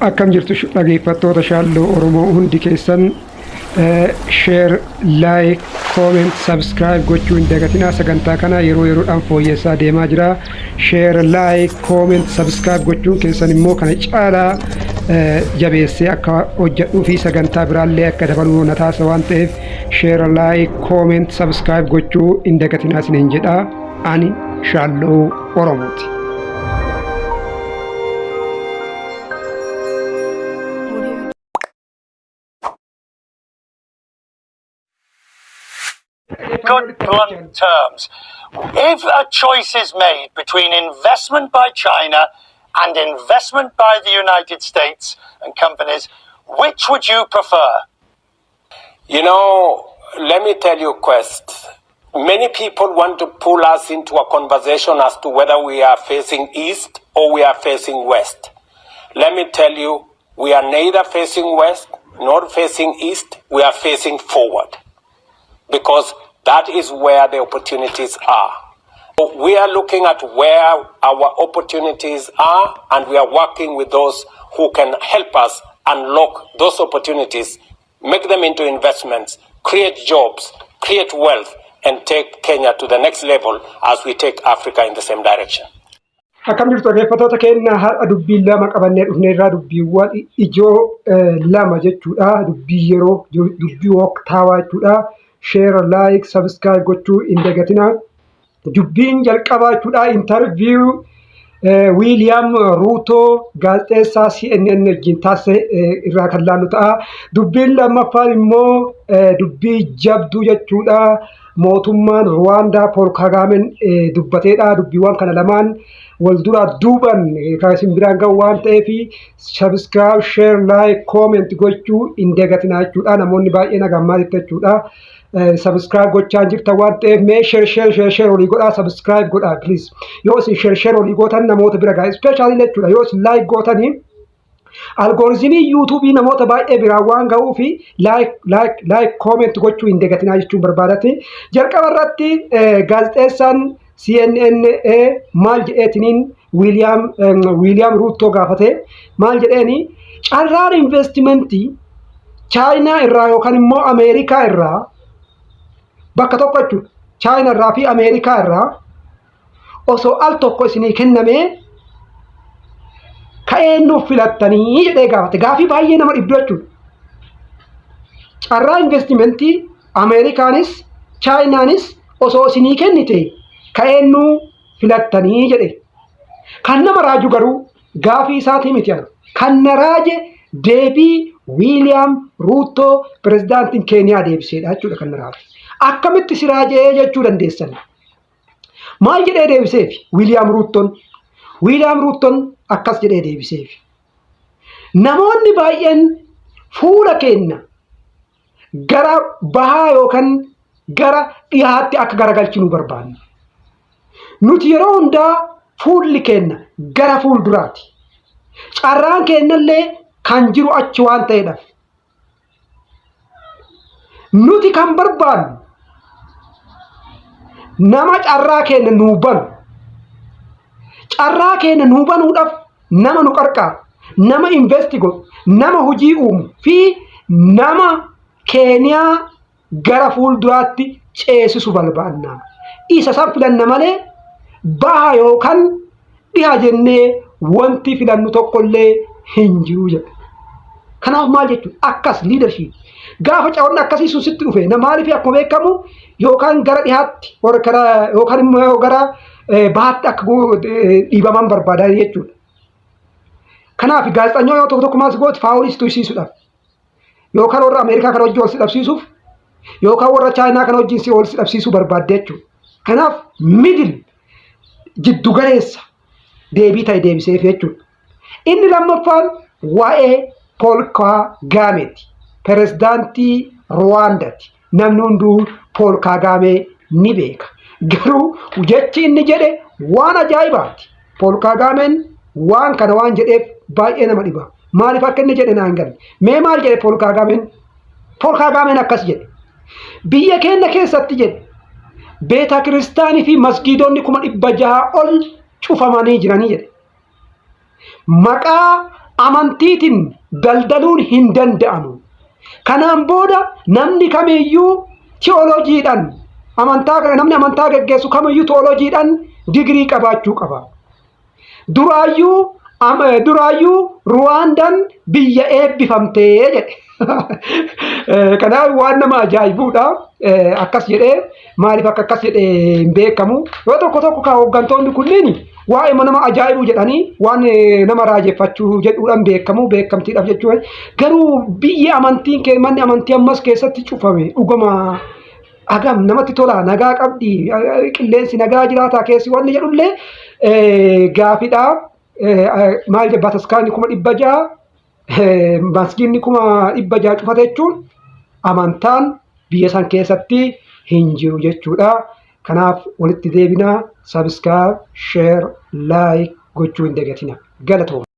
Akkam jirtu dhageeffattoota Shaalloo Oromoo hundi keessan? Share, like, comment, subscribe gochuu hin dagatinaa. Sagantaa kana yeroo yeroodhaan fooyyessaa deemaa jira. Share, like, comment, subscribe gochuun keessan immoo kana caalaa jabeessee akka hojjedhuu fi sagantaa biraallee akka dabaluu na taasisa waan ta'eef, share, like, comment, subscribe gochuu hin dagatinaa isiniin jedha. Ani Shaalloo Oromooti. Good blunt terms. If a choice is made between investment by China and investment by the United States and companies, which would you prefer? Let me tell you, Quest. Many people want to pull us into a conversation as to whether we are facing east or we are facing west. Let me tell you, we are neither facing west nor facing east. We are facing forward because that is where the opportunities are. We are looking at where our opportunities are, and we are working with those who can help us unlock those opportunities, make them into investments, create jobs, create wealth, and take Kenya to the next level as we take Africa in the same direction. Akkam jirtu, dhaggeeffattoota keenya? Har'a dubbii lama qabannee dhufneerraa, dubbiiwwan ijoo lama jechuudha. Dubbii yeroo, dubbii waqtaawaa jechuudha. Share, like, subscribe gochuu hin dagatinaa. Dubbiin jalqabaa jechuudha, interview Wiiliyaam Ruutoo gaazexeessaa CNN wajjin taasise irraa kan laallu ta'a. Dubbiin lammaffaan immoo dubbii jabduu jechuudha. Mootummaan Ruwaandaa Pool Kagaameen dubbateedha. Dubbiiwwan kana lamaan wal duraa duuban kan isin biraan gahu waan ta'eef, subscribe, share, like, comment gochuu hin dagatinaa jechuudha. Namoonni baay'een haga ammaatitti jechuudha, subscribe gochaa jirtan waan ta'eef, mee share, share, share, share olii godhaa, subscribe godhaa, please. Yoo isin share, share olii gootan namoota bira gaha, especially jechuudha. Yoo isin like gootanii, algorithmii YouTubeii namoota baay'ee biraan waan ga'uu fi like, like, like, comment gochuu hin dagatinaa jechuun barbaadatti. Jalqaba irratti gaazexeessaan CNN maal jedheetiniin Wiiliyaam Ruuttoo gaafate? Maal jedheeni? Carraan investimentii Chaayinaa irraa yookaan immoo Ameerikaa irraa bakka tokko jechuudha. Chaayinaa irraa fi Ameerikaa irraa osoo al tokko isinii kennamee ka'ee nuuf filattanii jedhee gaafate. Gaafii baay'ee nama dhibdu jechuudha. Carraa investimentii Ameerikaanis Chaayinaanis osoo isinii kennite ka'ee nuu filattanii jedhe. Kan nama raaju garuu gaafii isaatii miti ana. Kan na raaje deebii Wiiliyaam Ruuttoo pirezidaantiin Keeniyaa deebiseedha jechuudha kan na raaje. Akkamitti si raajee jechuu dandeessan? Maal jedhee deebiseef Wiiliyaam Ruuttoon? Wiiliyaam Ruuttoon akkas jedhee deebiseef. Namoonni baay'een fuula keenya gara bahaa yookaan gara dhihaatti akka garagalchinu barbaanna. Nuti yeroo hundaa fuulli keenya gara fuulduraati. Carraan keenyallee kan jiru achi waan ta'eedhaaf. Nuti kan barbaannu nama carraa keenya nuu banu. Carraa keenya nuu banuudhaaf nama nu qarqaaru, nama invest godhu, nama hojii uumu fi nama Keeniyaa gara fuulduraatti ceesisu barbaanna. Isa san filanna malee baha yookaan dhiha jennee wanti filannu tokkollee hin jiru jedhe. Kanaaf maal jechuudha? Akkas leadership. Gaafa caawwanni akkasii sun sitti dhufe, na maaliif akkuma beekamu yookaan gara dhihaatti yookaan immoo gara bahaatti akka dhiibaman barbaadan jechuudha. Kanaaf gaazexaanyoo yoo tokko tokko maal gooti, foulii si tuqsiisuudhaaf yookaan warra Ameerikaa kana wajjin wal si dhabsiisuuf yookaan warra Chaayinaa kana wajjin si wal si dhabsiisuu barbaadde jechuudha. Kanaaf middle, jiddu galeessa deebii ta'e deebiseef jechuudha. Inni lammaffaan waa'ee Pool Kaagaameeti. Pirezidaantii Ruwaandaati. Namni hunduu Pool Kaagaamee ni beeka. Garuu jechi inni jedhe waan ajaa'ibaati. Pool Kaagaameen waan kana waan jedheef baay'ee nama dhiba. Maaliif akka inni jedhe naan galle. Mee maal jedhe Pool Kaagaameen? Pool Kaagaameen akkas jedhe. Biyya keenya keessatti, jedhe, beeta kiristaanii fi masgiidonni 600,000 ol cufamanii jiranii jedhe. Maqaa Amantiitiin daldaluun hin danda'amu. Kanaan booda namni kamiyyuu ti'oolojiidhaan amantaa namni amantaa geggeessu kamiyyuu ti'oolojiidhaan digirii qabaachuu qaba. Duraayyuu Ruwaandaan biyya eebbifamtee jedhe. Kanaaf waan nama ajaa'ibuudha. Akkas jedhee maaliif akka akkas jedhee hin beekamu. Yoo tokko tokko kan hooggantoonni kunneen waa'ee nama ajaa'ibu jedhanii waan nama raajeffachuu jedhuudhaan beekamu beekamtiidhaaf jechuudha. Garuu biyyi amantiin manni amantii ammas keessatti cufame dhugama hagam namatti tola, nagaa qabdi, qilleensi nagaa jiraataa keessi wanni jedhullee gaafidha. Maal jedha, bataskaanni 600,000, masgiinni 600,000 cufate jechuun amantaan biyya san keessatti hin jiru jechuudha. Kanaaf walitti deebinaa, subscribe, share, like gochuu hin dagatina. Galatooma.